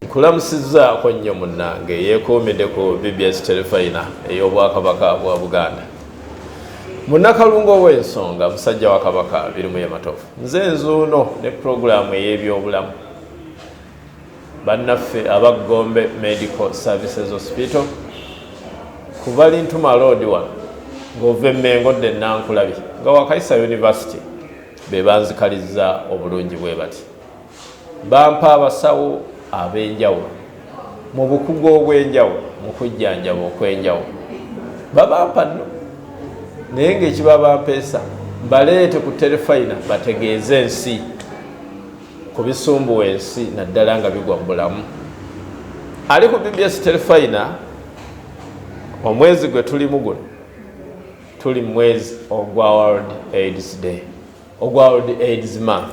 Nkulamusizzaako nnyo munnange yeekuumidde ku BBS Terefayina ey'Obwakabaka bwa Buganda. Munnakalungu ow'ensonga musajja wa Kabaka Birimu Matovu. Nze nzuuno ne pulogulaamu ey'ebyobulamu. Bannaffe aba Gombe Medical Services Hospital ku Balintuma Road wano ng'ova e Mmengo odda e Nankulabye nga wakayisa University be banzikalizza obulungi bwe bati. Bampa abasawo ab'enjawulo mu bukugu obw'enjawulo mu kujjanjaba okw'enjawulo. Babampa nno naye ng'ekibabampeesa mbaleete ku terefayina bategeeze ensi ku bisumbuwa ensi naddala nga bigwa mu bulamu. Ali ku BBS Terefayina omwezi gwe tulimu guno tuli mu mwezi ogwa World AIDS Day, ogwa World AIDS Month,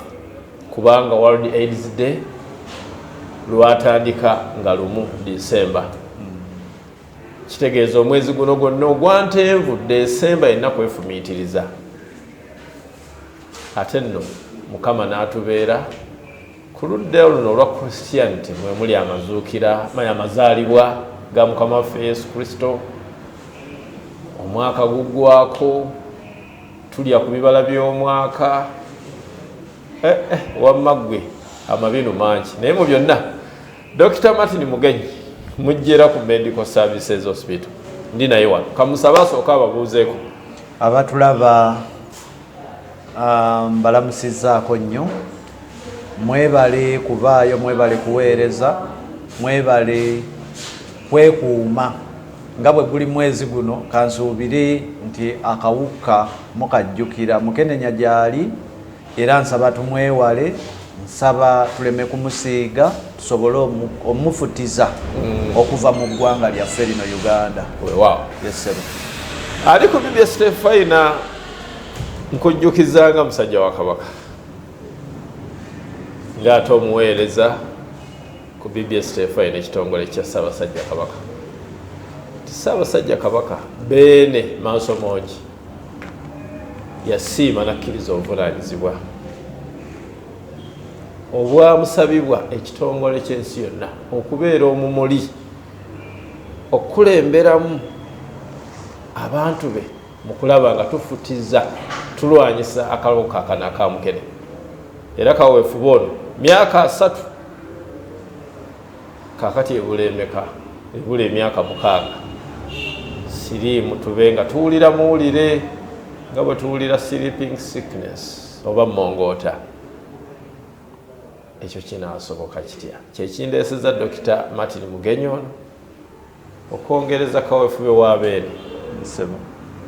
kubanga World AIDS Day lwatandika nga 1 Disemba. Kitegeeza omwezi guno gwonna ogwa Ntenvu, Desemba, ennaku efumiitiriza. Ate nno Mukama n'atubeera ku ludda luno olwa Christianity mwe muli amazuukira, manya amazaalibwa ga Mukama waffe Yesu Kristo. Omwaka guggwako, tulya ku bibala by'omwaka. Wamma ggwe amabinu mangi, naye mu byonna Dr. Martin Mugenyi mujjera ku Medical Services Hospital ndi naye wano, kamusaba asooka ababuuzeeko. Abatulaba mbalamusizzaako nnyo, mwebale kubaayo, mwebale kuweereza, mwebale kwekuuma nga bwe guli mwezi guno. Kansuubire nti akawuka mukajjukira, mukenenya gyali, era nsaba tumwewale, nsaba tuleme kumusiiga, tusobole omufutiza okuva mu ggwanga lyaffe lino Uganda. Weewaawo. Yes, ssebo. Ali ku BBS Terefayina nkujjukizanga musajja wa Kabaka ng'ate omuweereza ku BBS Terefayina, ekitongole kya Ssaabasajja Kabaka. Ti Ssaabasajja Kabaka Beene Maaso Mongi yasiima n'akkiriza obuvunaanyizibwa obwamusabibwa ekitongole ky'ensi yonna okubeera omumuli okukulemberamu abantu be mu kulaba nga tufutiza, tulwanyisa akawuka kano aka mukene. Era kaweefube ono myaka 30 kakati ebula emeka? Ebula emyaka 6 siriimu tube nga tuwulira muwulire nga bwe tuwulira sleeping sickness oba mongoota. Ekyo kinaasoboka kitya? Kyekindeeseza Dr. Martin Mugenyi ono okwongereza kaweefube wa Beene. Ssebo.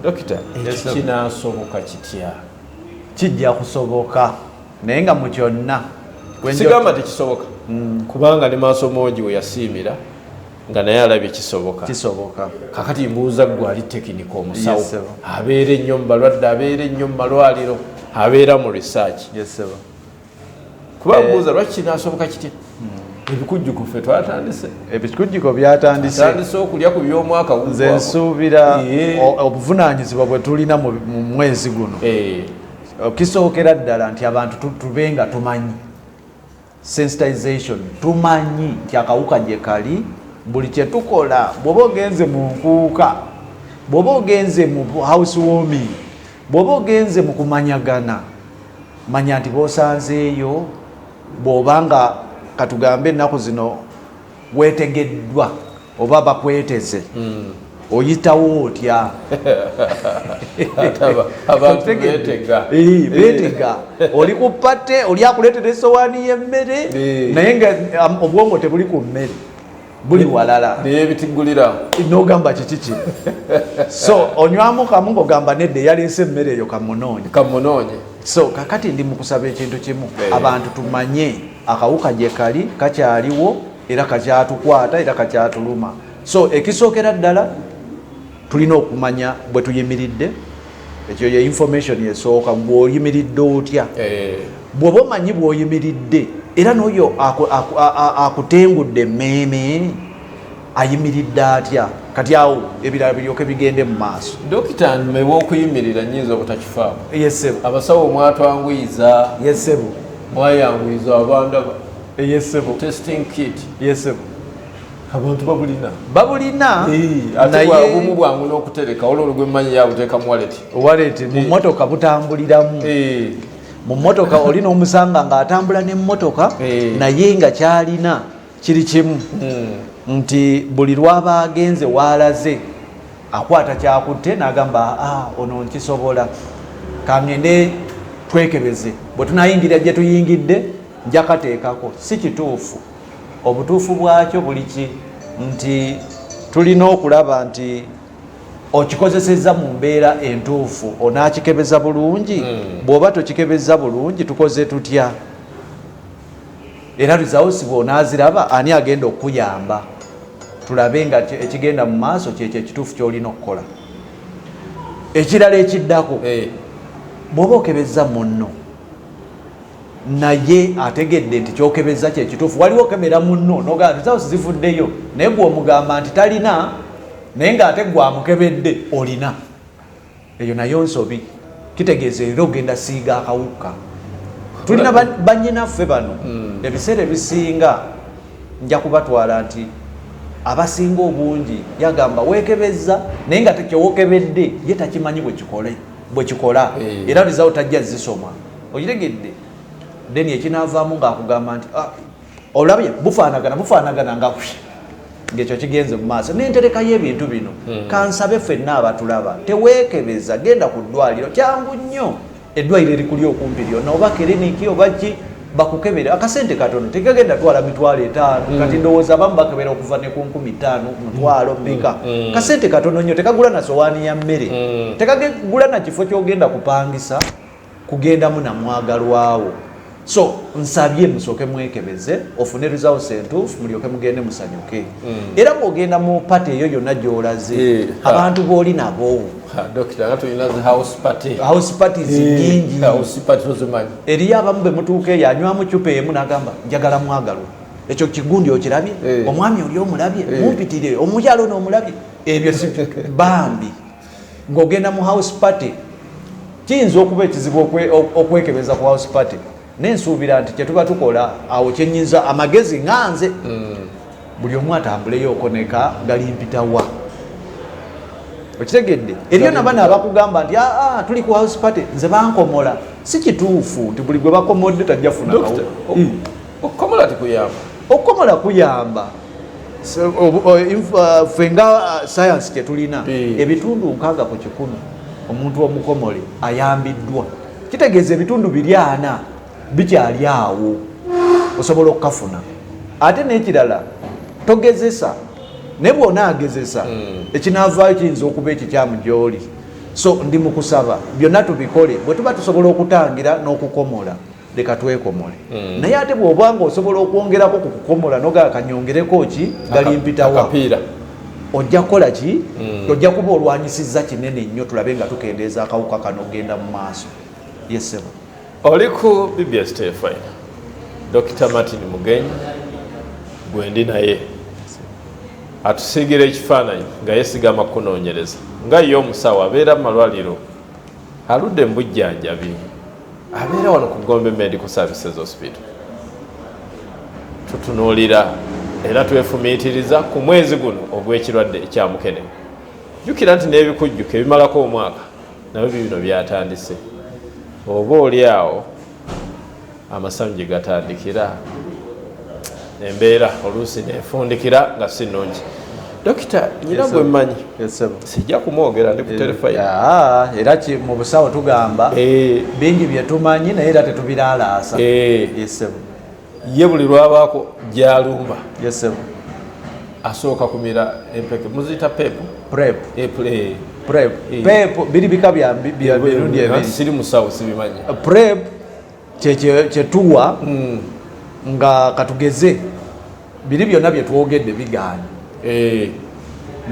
Dokita, ekyo kinaasoboka kitya? Kijja kusoboka, naye nga mu kyonna Sigamba tekisoboka, kubanga ne Maaso Mongi we yasiimira nga naye alabye kisoboka. Kisoboka. Kakati mbuuza ggwe ali technical, omusawo Yes, sir. abeera ennyo mu balwadde, abeera ennyo mu malwaliro, abeera mu research. Yes, ssebo. Kuba mbuuza lwaki kinaasoboka kitya? Ebikujjuko ffe twatandise. Ebikujjuko byatandise. Tandise okulya ku by'omwaka Nze guggwako. nsuubira obuvunaanyizibwa bwe tulina mu mwezi guno, kisookera ddala nti abantu tube nga tumanyi sensitization, tumanyi nti akawuka gye kali. Buli kye tukola, bw'oba ogenze mu nkuuka, bw'oba ogenze mu house warming, bw'oba ogenze mu kumanyagana, manya nti b'osanzeeyo, bw'oba nga katugambe ennaku zino weetegeddwa oba bakweteze, oyitawo otya? Abantu beetega. Beetega. Oli ku party, oli akuleetera esowaani y'emmere, naye nga obwongo tebuli ku mmere, buli walala. Neyebitigulira. Nogamba kiki kino? So onywamu kamu ng'ogamba nedda, eyaleese emmere eyo kamunoonye. Kamunoonye. So kakati ndi mu kusaba ekintu kimu, abantu tumanye akawuka gye kali, kakyaliwo era kakyatukwata era kakyatuluma. So ekisookera ddala tulina okumanya bwe tuyimiridde. Ekyo ye information esooka, bw'oyimiridde otya. Bw'oba omanyi bw'oyimiridde, era n'oyo akutengudde emmeeme ayimiridde atya, kati awo ebirala biryoke bigende mu maaso. Dokita, mebe okuyimirira nyinza obutakifaako. Yes, ssebo. Abasawo mwatwanguyiza. Yes, ssebo. Mwayanguyiza abandaba. Eyesebo. Testing kit. Yesebo. Abantu babulina. Babulina. Ate obumu bwangu n'okutereka, olwo olwo yabuteeka mu wallet. Wallet, mu mmotoka butambuliramu. Mu mmotoka olina omusanga ng'atambula n'emmotoka, naye nga kyalina kiri kimu, nti buli lwaba agenze waalaze akwata kyakutte n'agamba, "Ah, ono nkisobola, kangende twekebeze, bwe tunayingira gye tuyingidde njakateekako." Si kituufu. Obutuufu bwakyo buli ki nti tulina okulaba nti okikozesezza mu mbeera entuufu, onaakikebeza bulungi. Bw'oba tokikebeza bulungi, tukoze tutya? Era results bw'onaaziraba, ani agenda okukuyamba tulabe nga ekigenda mu maaso kyekyo ekituufu ky'olina okukola? Ekirala ekiddako, bw'oba okebeza munno naye ategedde nti kyokebeza kyekituufu, waliwo okebera munno nogamba results zivuddeyo, naye gwe omugamba nti talina, naye ng'ate gwe amukebedde olina, eyo nayo nsobi. Kitegeeza era ogenda siiga akawuka. Tulina bannyinaffe bano, ebiseera ebisinga nja kubatwala nti abasinga obungi yagamba weekebeza, naye nga tekyewokebedde ye takimanyi bwe kikola. Era result tajja zisoma, okitegedde? Then ekinaavaamu ng'akugamba nti, "Ah, olabye bufaanagana, bufaanagana," nga ng'ekyo kigenze mu maaso n'entereka y'ebintu bino. Kansabe ffenna abatulaba, teweekebeza, genda ku ddwaliro. Kyangu nnyo, eddwaliro erikuli okumpi lyonna oba kiriniki oba ki, bakukebere. Akasente katono, tekagenda twala 50,000. Kati ndowooza abamu bakebera okuva ne ku 5,000, mutwalo mmeka. Kasente katono nnyo, tekagula na sowaani ya mmere, tekagula na kifo kyogenda kupangisa kugendamu namwagalwawo. So nsabye musooke mwekebeze, ofune results entuufu, mulyoke mugende musanyuke. Era bw'ogenda mu party eyo yonna gy'olaze, abantu b'oli nabo. Dokita, nga tulina zi house party. House parties nyingi. House party tozimanyi. Eriyo abamu be mutuuka eyo, anywamu cupa emu n'agamba, "Njagala mwagalwa, ekyo kigundi okirabye? Omwami oli omulabye? Mumpitire omukyalo ono, omulabye?" Ebyo si bambi. Ng'ogenda mu house party, kiyinza okuba ekizibu okwekebeza ku house party, nensuubira nti kyetuba tukola awo, kyenyinza amagezi nga nze, buli omu atambuleyo okoneka galimpitawa, okitegedde? Eriyo nabano abakugamba nti, "Aa, tuli ku house party, nze bankomola." Si kituufu nti buli gwe bakomodde tajja funa Dokita, kawuka. Okukomola tekuyamba? Okukomola kuyamba. So, ffe nga science kyetulina, ebitundu 60% omuntu omukomole ayambiddwa. Kitegeeza ebitundu 40 bikyali awo, osobola okukafuna. Ate n'ekirala, togezesa, naye bw'onaagezesa, ekinaavaayo kiyinza okuba ekikyamu gy'oli. So ndi mu kusaba byonna tubikole. Bwe tuba tusobola okutangira n'okukomola, leka twekomole. Naye ate bw'oba nga osobola okwongerako ku kukomola, nogaa kanyongereko ki galimpitawa, Akapiira. ojja kukola ki? Ojja kuba olwanyisizza kinene nnyo. Tulabe nga tukendeeza akawuka kano okugenda mu maaso. Yesebo. Oli ku BBS Terefayina, Dr Martin Mugenyi gwendi naye atusiigira ekifaananyi nga yesigama kunoonyereza, nga ye omusawo abeera mu malwaliro, aludde mu bujjanjabi, abeera wano ku Gombe Medical Services Hospital. Tutunuulira era twefumiitiriza ku mwezi guno ogw'ekirwadde ekya mukene. Jjukira nti n'ebikujjuko ebimalako omwaka nabyo bibino byatandise, oba oli awo amasanyu gye gatandikira, embeera oluusi nefundikira nga si nnungi. Dokita, nyina Yes, gwe mmanyi, Yes, sir. sijja kumwogera, ndi ku terefayina. Era mu busawo tugamba bingi byetumanyi, naye era tetubiralaasa. Yes, sir. Ye buli lwabaako gyalumba, Yes, sir. asooka kumira empeke muziyita PEP. Prep. PrEP. Prep. PEP biri bika bya mirundi ebiri. Siri musawo, sibimanyi. PrEP kyetuwa nga katugeze biri byonna byetwogedde bigaanye,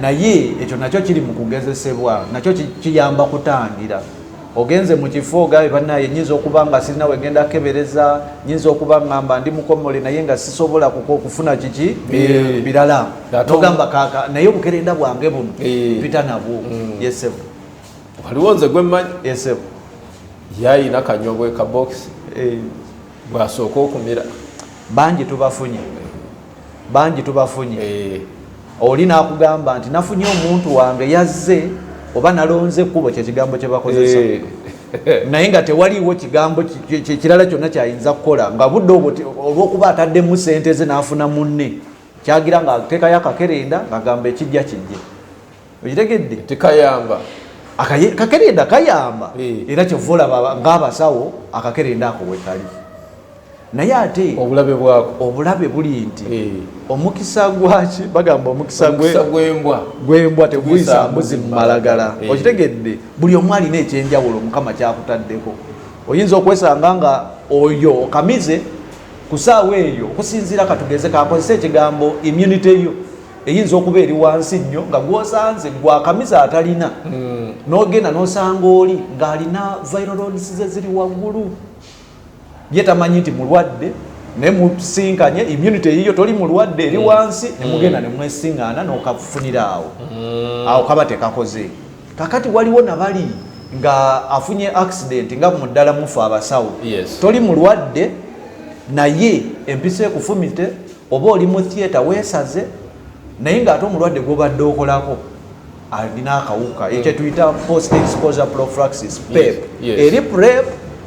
naye ekyo nakyo kiri mu kugezesebwa, nakyo kiyamba kutangira. Ogenze mu kifo, ogabe, "Bannaye, nyinza okuba nga sirina wegenda kebereza, nyinza okuba ngamba ndi mukomole, naye nga sisobola kufuna kiki birala." Nogamba kaka, naye obukerenda bwange buno mpita nabwo. Yesebo. Waliwo nze gwe mmanyi, Yesebo. yayina kanyobwe kabokisi bwasooka okumira. Bangi tubafunye, bangi tubafunye. Oli nakugamba nti nafunye omuntu wange yazze oba nalonze ekkubo, kyekigambo kyebakozesa, naye nga tewaliiwo kigambo kirala kyonna kyayinza kukola nga budde obwo olwokuba ataddemu sente ze n'afuna munne kyagira nga ateekayo akakerenda ng'agamba ekijja kijje. Okitegedde? Tekayamba. Kakerenda kayamba. Era kyova olaba ng'abasawo akakerenda ako wekali, naye ate obulabe bwako, obulabe buli nti omukisa gwaki, bagamba omukisa gwembwa gwembwa teguyisa mbuzi mu malagala. Okitegedde? Buli omu alina ekyenjawulo Mukama kyakutaddeko. Oyinza okwesanga nga oyo okamize ku saawa eyo, okusinziira katugeze kankozesa ekigambo immunity yo eyinza okuba eri wansi nnyo nga gwosanze gwakamiza atalina, n'ogenda n'osanga oli ng'alina viral loads ze ziri waggulu, ye tamanyi nti mulwadde, naye musinkanye, immunity eyiyo toli mulwadde eri wansi, nemugenda nemwesiŋŋaana n'okafunira awo. Awo kaba tekakoze. Kakati waliwo nabali nga afunye accident, nga muddala mufu abasawo, toli mulwadde naye empisa ekufumite, oba oli mu theatre weesaze, naye ng'ate omulwadde gwobadde okolako alina akawuka. Ekyo tuyita post exposure prophylaxis, PEP. Eri PrEP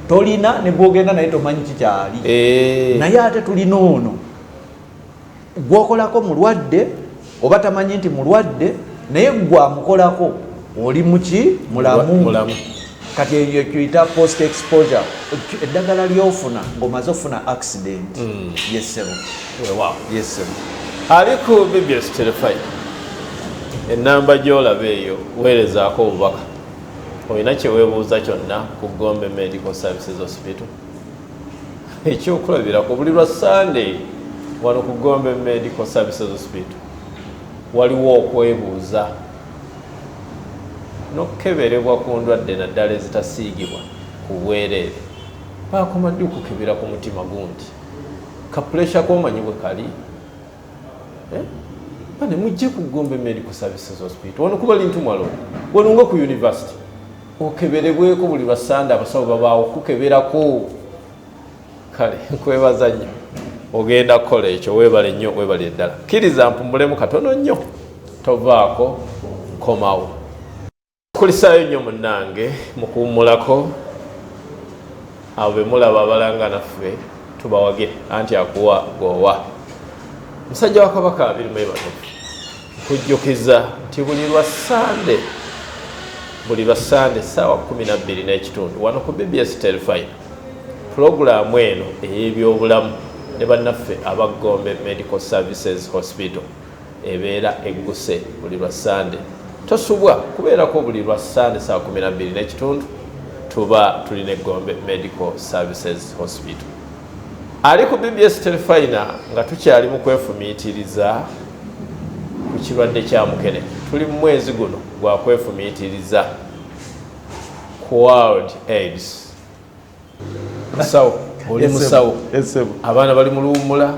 tolina negwogenda naye tomanyi kikyali, naye ate tulina ono gwokolako mulwadde oba tamanyi nti mulwadde, naye gwe amukolako oli muki? Mulamu. Mulamu. Kati eyo tuyita post exposure, eddagala lyofuna ng'omaze ofuna accident. Yesebo. Weewaawo. Yesebo. Ali ku BBS Telefine, enamba gy'olaba eyo, weerezaako obubaka. Olina kyeweebuuza kyonna ku Gombe Medical Services Hospital. Ekyokulabirako, buli lwa Sunday wano ku Gombe Medical Services Hospital waliwo okwebuuza n'okukeberebwa ku ndwadde, naddala ezitasiigibwa, ku bwereere. Bakoma ddi okukebera ku mutima gundi, ka pressure komanyi bwe kali? Eh? Bane mujje ku Gombe Medical Services Hospital wano kuba Lintumwa Road, wano nga ku university, okeberebweko buli lwa Sande. Abasawo babaawo kukeberako. Kale nkwebaza nnyo, ogenda kukola ekyo. Weebale nnyo, weebale ddala. Kkiriza mpumulemu katono nnyo, tovaako, nkomawo. Kulisaayo nnyo munnange mukuwummulako. Abo be mulaba abalanga naffe tubawagire, anti akuwa goowa. Musajja wa Kabaka abiri mu ebatofu, nkujjukiza nti buli lwa Sande, buli lwa Sande essaawa 12:30 wano ku BBS Telefine, pulogulaamu eno ey'ebyobulamu ne bannaffe aba Gombe Medical Services Hospital ebeera egguse buli lwa Sande. Tosubwa kubeerako buli lwa Sande saa 12:30, tuba tulina Egombe Medical Services Hospital. Ali ku BBS Telefina, nga tukyali mu kwefumiitiriza ku kirwadde kya mukene, tuli mu mwezi guno gwa kwefumiitiriza ku World AIDS. Musawo, oli musawo, abaana bali mu luwummula,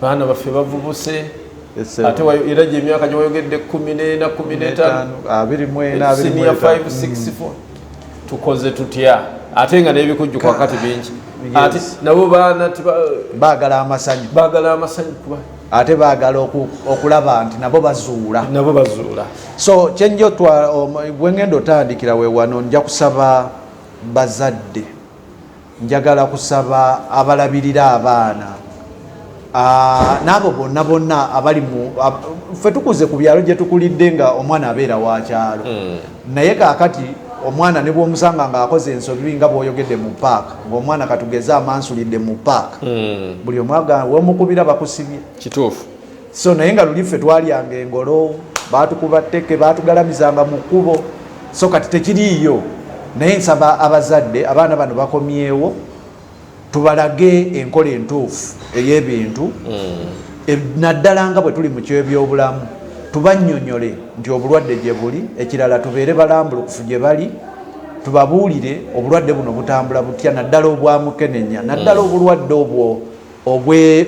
baana baffe bavubuse, ate era gye emyaka gyewayogedde 14, 15, 24. Senior 5, 6, 4, tukoze tutya ate nga n'ebikujjuko wakati bingi, ate nabo baana baagala amasanyu. Baagala amasanyu kuba ate baagala okulaba nti nabo bazuula. Nabo bazuula. So kyenja bwengenda otandikira we wano, nja kusaba bazadde, njagala kusaba abalabirira abaana, n'abo bonna bonna abali mu ffe tukuze ku byalo gye tukulidde nga omwana abeera wa kyalo, naye kaakati omwana ne bw'omusanga ng'akoze ensobi, nga bw'oyogedde mu paaka, ng'omwana katugeze amansulidde mu paaka, buli omu agamba wemukubira bakusibye. Kituufu. So naye nga luli ffe twalyanga engolo, batukuba tteke, batugalamizanga mu kkubo. So kati tekiriiyo, naye nsaba abazadde, abaana bano bakomyewo, tubalage enkola entuufu ey'ebintu, naddala nga bwe tuli mu kyebyobulamu, tubannyonnyole nti obulwadde gye buli. Ekirala, tubeere balambulukufu gye bali, tubabuulire obulwadde buno butambula butya, naddala obwamukenenya, naddala obulwadde obwo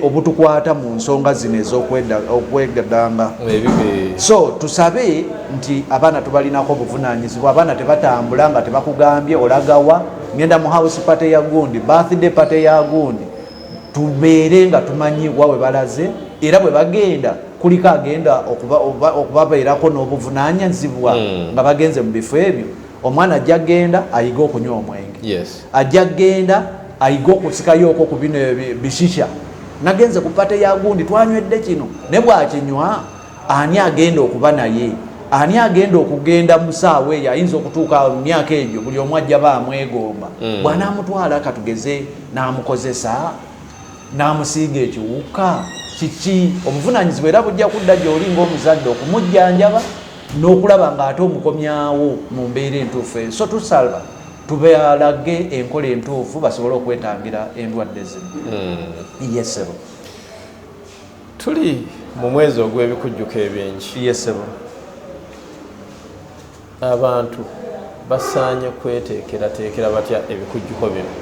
obutukwata mu nsonga zino ez'okwegadanga. So tusabe nti abaana tubalinako obuvunanyizibwa. Abaana tebatambula nga tebakugambye olagawa, ngenda mu house party ya gundi, birthday party ya gundi. Tubeere nga tumanyi wa we balaze, era bwe bagenda kuliko agenda okubabeerako n'obuvunaanyizibwa nga bagenze mu bifo ebyo. Omwana ajja genda ayige okunywa omwenge, ajja genda ayige okusikayoko ku bino bishisha. Nagenze ku party ya gundi, twanywedde kino, ne bwakinywa ani agenda okuba naye? Ani agenda okugenda mu saawa eyo? Ayinza okutuuka mu myaka egyo, buli omu ajja ba amwegomba. Bw'anaamutwala, katugeze, n'amukozesa, n'amusiiga ekiwuka, kiki obuvunanyizibwa era bujja kudda gy'oli ng'omuzadde okumujjanjaba n'okulaba ng'ate omukomyawo mu mbeera entuufu eyo. So tusaba tubalage enkola entuufu basobole okwetangira endwadde zino. Yes ssebo. Tuli mu mwezi ogw'ebikujjuko ebingi. Yes ssebo. Abantu basaanye kweteekerateekera batya ebikujjuko bino?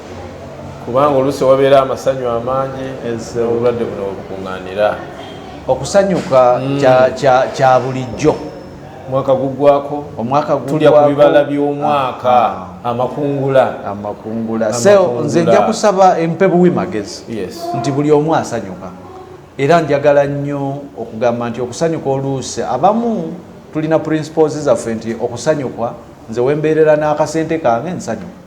Kubanga oluusi wabeera amasanyu amangi, obulwadde buno webukuŋŋaanira. Okusanyuka kya bulijjo. Mwaka guggwako, omwaka tulya ku bibala by'omwaka, amakungula. Amakungula. So nze nja kusaba empe buwi magezi nti buli omu asanyuka, era njagala nnyo okugamba nti okusanyuka, oluusi abamu tulina principles zaffe nti okusanyuka, nze wembeerera n'akasente kange nsanyuka.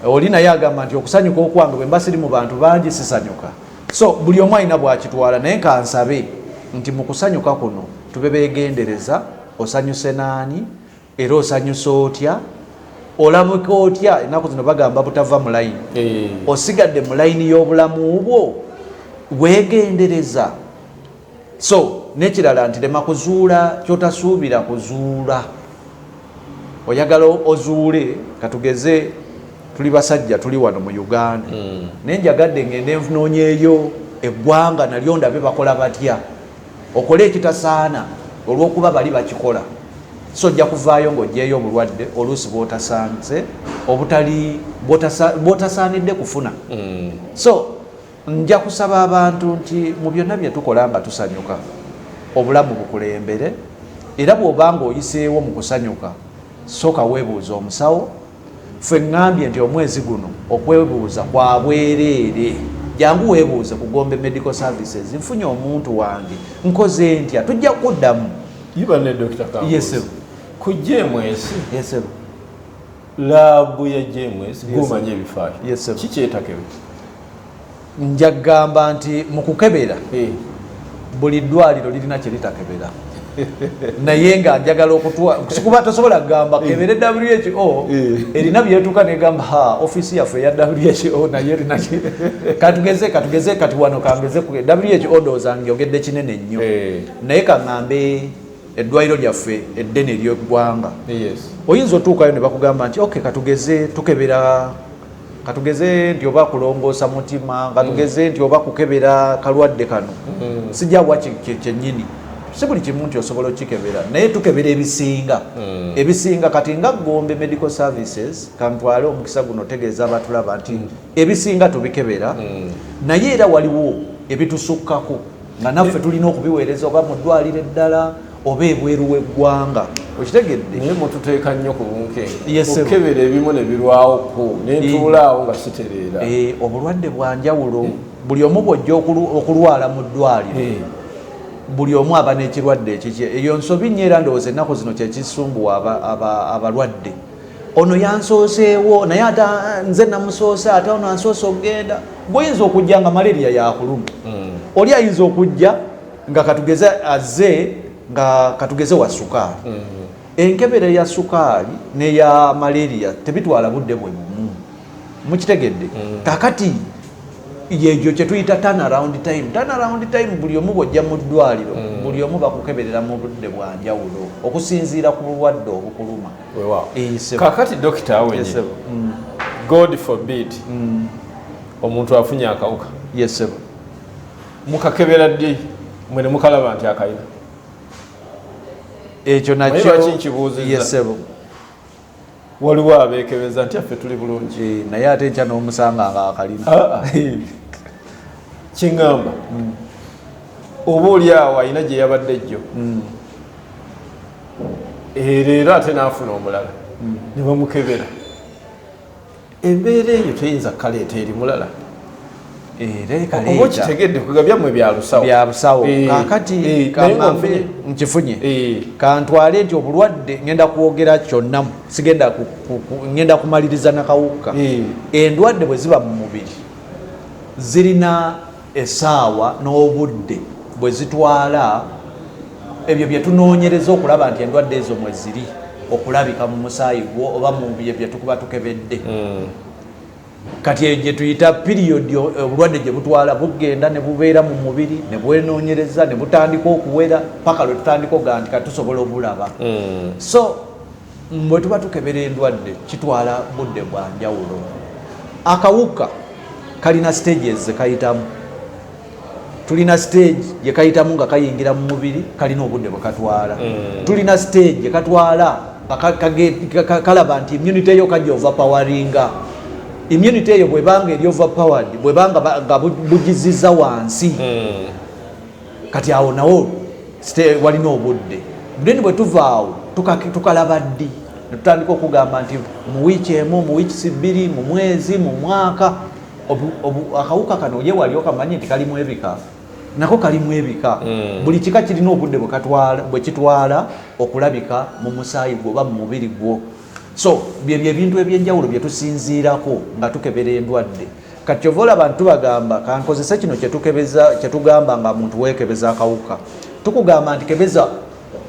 Oli naye agamba nti okusanyuka okwange bwe mba siri mu bantu bangi sisanyuka. So buli omu alina bwakitwala, naye kansabe nti mu kusanyuka kuno tube beegendereza. Osanyuse naani, era osanyuse otya, olabika otya? Ennaku zino bagamba butava mu layini. Osigadde mu layini y'obulamu bwo, weegendereza. So nekirala nti lema kuzuula kyotasuubira kuzuula. Oyagala ozuule, katugeze tuli basajja, tuli wano mu Uganda, naye njagadde ngende nnoonyeeyo eggwanga nalyo ndabe bakola batya. Okole ekitasaana olw'okuba bali bakikola, so ojja kuvaayo ng'oggyeyo obulwadde oluusi bw'otasanze, obutali bw'otasaanidde kufuna. So nja kusaba abantu nti mu byonna bye tukola nga tusanyuka, obulamu bukulembere, era bw'oba nga oyiseewo mu kusanyuka, sooka weebuuza omusawo. Ffe ŋŋambye nti omwezi guno okwebuuza kwa bwereere. Jangu weebuuze ku Gombe Medical Services, nfunye omuntu wange, nkoze ntya? Tujja kuddamu. Iba ne Dr. Kambuzi. Yes, sir. Ku JMS, Yes, sir. Lab ya JMS, gw'omanyi ebifaayo. Yes, sir. Kikyetakebe? Nja kugamba nti mu kukebera, buli ddwaliro lirina kye litakebera, naye nga njagala okutwa sikuba tosobola kugamba kebere WHO. Erina byetuuka negamba, ha, ofiisi yaffe eya WHO naye erina katugeze kati wano kangeze ku WHO, ndowooza njogedde kinene nnyo, naye kaŋŋambe eddwaliro lyaffe eddene ery'eggwanga. Oyinza otuukayo ne bakugamba nti ok, katugeze tukebera, katugeze nti oba kulongoosa mutima, katugeze nti oba kukebera kalwadde kano, sijjawa kyennyini, si buli kimu nti osobola okukikebera, naye tukebera ebisinga, ebisinga. Kati nga Gombe Medical Services, kantwale omukisa guno otegeeza abatulaba nti ebisinga tubikebera, naye era waliwo ebitusukkako nga naffe tulina okubiweereza oba mu ddwaliro eddala oba ebweru w'eggwanga. Okitegedde? Naye mututeeka nnyo ku bunkenke. Yes, sir. Okukebera ebimu ne birwawo ku nentuulaawo nga sitereera. Obulwadde bwa njawulo. Buli omu bw'ojja okulwala mu ddwaliro, buli omu aba n'ekirwadde ekikye. Eyo nsobi nnyo, era ndowooza ennaku zino kyekisumbuwa abalwadde. Ono yansooseewo, naye ate nze namusoose, ate ono ansoose okugenda. Gweoyinza okujja nga malaria yakuluma, oli ayinza okujja nga katugeze azze nga katugeze wa sukaali. Enkebera ya sukaali neya malaria tebitwala budde bwe bumu, mukitegedde? Kakati yegyo kyetuyita turnaround time. Turnaround time, buli omu bwojja mu ddwaliro, buli omu bakukeberera mu budde bwanjawulo okusinziira ku bulwadde obukuluma. Weewaawo. Sebo. Kakati dokita awenye, Yes, sebo. God forbid, omuntu afunye akawuka, Yes, sebo. mukakebera ddi mwe ne mukalaba nti akayina? Ekyo Naye nakyo. lwaki nkibuuzizza? Yes, sebo. Waliwo abeekebeza nti affe tuli bulungi. Naye ate enkya n'omusanga nga akalina. Ah, ah. Kiŋŋamba oba oli awo alina gye yabadde ejjo, era ate n'afuna omulala ne bamukebera, embeera eyo teyinza kukaleeta eri mulala. Era Oba okitegedde, kuga byammwe bya lusawo. Bya busawo. Kakati Naye nga kamambe nfunye. Nkifunye. Kantwale nti obulwadde ngenda kwogera kyonna, sigenda ngenda kumaliriza nakawuka. Endwadde bwe ziba mu mubiri zirina essaawa n'obudde bwe zitwala, ebyo bye tunoonyereza okulaba nti endwadde ezo mwe ziri okulabika mu musaayi gwo oba mu bye bye tukuba tukebedde. Kati eyo gye tuyita period obulwadde gye butwala, bugenda ne bubeera mu mubiri ne bwenoonyereza ne butandika okuwera paka lwe tutandika okugaa nti kati tusobola obulaba. So bwe tuba tukebera endwadde kitwala budde bwa njawulo. Akawuka kalina stages ze kayitamu. Tulina stage gye kayitamu nga kayingira mu mubiri, kalina obudde bwe katwala. Tulina stage gye katwala nga kalaba nti immunity eyo kajja overpoweringa. Immunity eyo bwebanga eri overpowered, bwebanga nga bugiziza wansi, kati awo nawo walina obudde. Then bwe tuva awo tukalaba ddi netutandika okugamba nti mu wiiki emu, mu wiiki 2, mu mwezi, mu mwaka. Akawuka kano ye wali okamanyi nti kalimu ebika, nako kalimu ebika. Buli kika kirina obudde bwe kitwala okulabika mu musaayi gwo oba mu mubiri gwo. So byebyo ebintu ebyenjawulo bye tusinziirako nga tukebera endwadde. Kati kyova olaba nti tubagamba, kankozese kino kyetukebeza, kyetugamba nga muntu weekebeza akawuka, tukugamba nti kebeza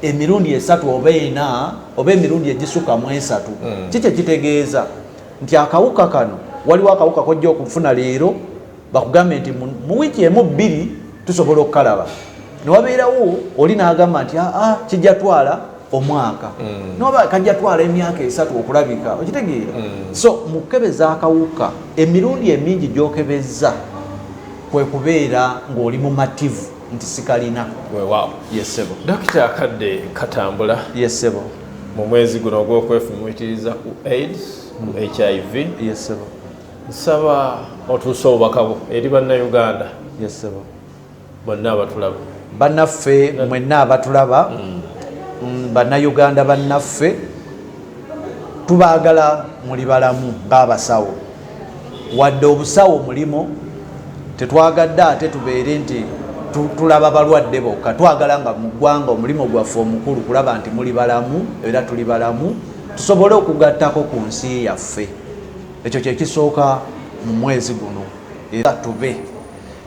emirundi 3 oba 4 oba emirundi egisukka mu 3. Ki kyekitegeeza nti akawuka kano, waliwo akawuka kojja okufuna leero bakugambe nti mu wiiki emu 2 tusobola okukalaba, newabeerawo oli n'agamba nti aa kijja twala omwaka, newaba kajja twala emyaka 3 okulabika, okitegeera? So mu kukebeza akawuka emirundi emingi gy'okebeza kwe kubeera ng'oli mumativu nti sikalina. Weewaawo. Yesebo. Dokita, akadde katambula. Yesebo. Mu mwezi guno ogw'okwefumiitiriza ku AIDS, ku HIV, Yesebo. nsaba otuuse obubaka bwo eri Bannayuganda Yesebo. bonna abatulaba. Bannaffe mwenna abatulaba, Bannayuganda bannaffe, tubaagala muli balamu ng'abasawo. Wadde obusawo mulimu, tetwagadde ate tubeere nti tulaba balwadde bokka. Twagala nga mu ggwanga omulimu gwaffe omukulu kulaba nti muli balamu era tuli balamu, tusobole okugattako ku nsi yaffe. Ekyo kyekisooka mu mwezi guno. Era tube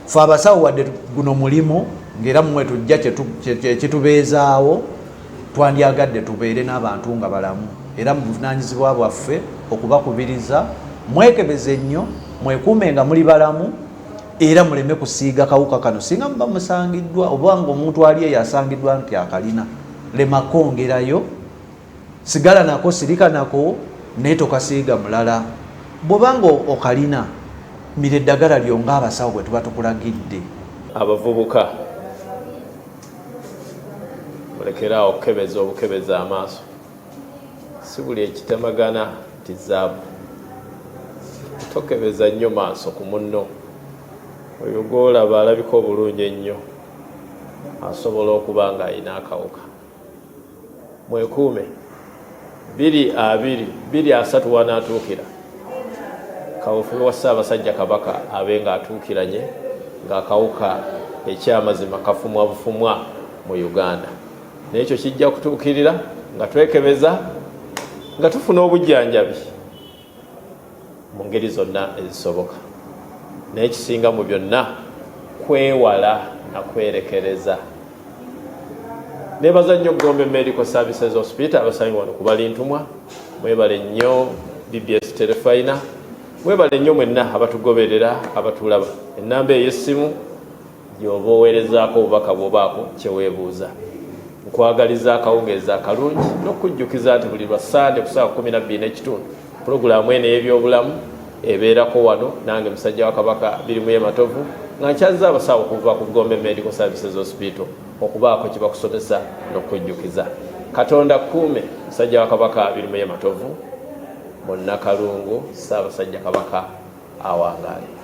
fe abasawo, wadde guno mulimu ng'era mmwe tujja kitubeezaawo, twandyagadde tubeere n'abantu nga balamu. Era mu buvunaanyizibwa bwaffe okubakubiriza mwekebeze nnyo, mwekuume nga muli balamu, era muleme kusiiga kawuka kano. Singa muba musangiddwa oba nga omuntu ali eyo asangiddwa nti akalina, lema kwongerayo, sigala nako, sirika nako, naye tokasiiga mulala. Bw'obanga okalina, mira eddagala lyo ng'abasawo bwe tuba tukulagidde. Abavubuka, mulekeraawo okukebeza obukebeza amaaso. Si buli ekitemagana nti zaabu. Tokebeza nnyo maaso ku munno. Oyo gw'olaba alabika obulungi ennyo asobola okuba ng'alina akawuka. Mwekuume. 2020 30 wanaatuukira kawefube wa Ssaabasajja Kabaka abe ng'atuukiranye ng'akawuka ekyamazima kafumwa bufumwa mu Uganda. Naye ekyo kijja kutuukirira nga twekebeza, nga tufuna obujjanjabi mu ngeri zonna ezisoboka. Naye ekisinga mu byonna kwewala na kwerekereza. Nebaza nnyo Gombe Medical Services Hospital abasangibwa wano ku Balintumwa. Mwebale nnyo BBS Terefayina, mwebale nnyo mwenna abatugoberera, abatulaba. Ennamba ey'essimu gy'oba oweerezaako obubaka bw'obaako kye weebuuza. Nkwagaliza akawungeezi akalungi n'okukujjukiza nti buli lwa Ssande ku ssaawa 12:30 pulogulaamu eno ey'ebyobulamu ebeerako wano nange musajja wa Kabaka Birimuye Matovu, nga nkyazza abasawo okuva ku Gombe Medical Services Hospital okubaako kye bakusomesa n'okukujjukiza. Katonda kuume musajja wa Kabaka Birimuye Matovu Munnakalungu. Ssaabasajja Kabaka awangaale.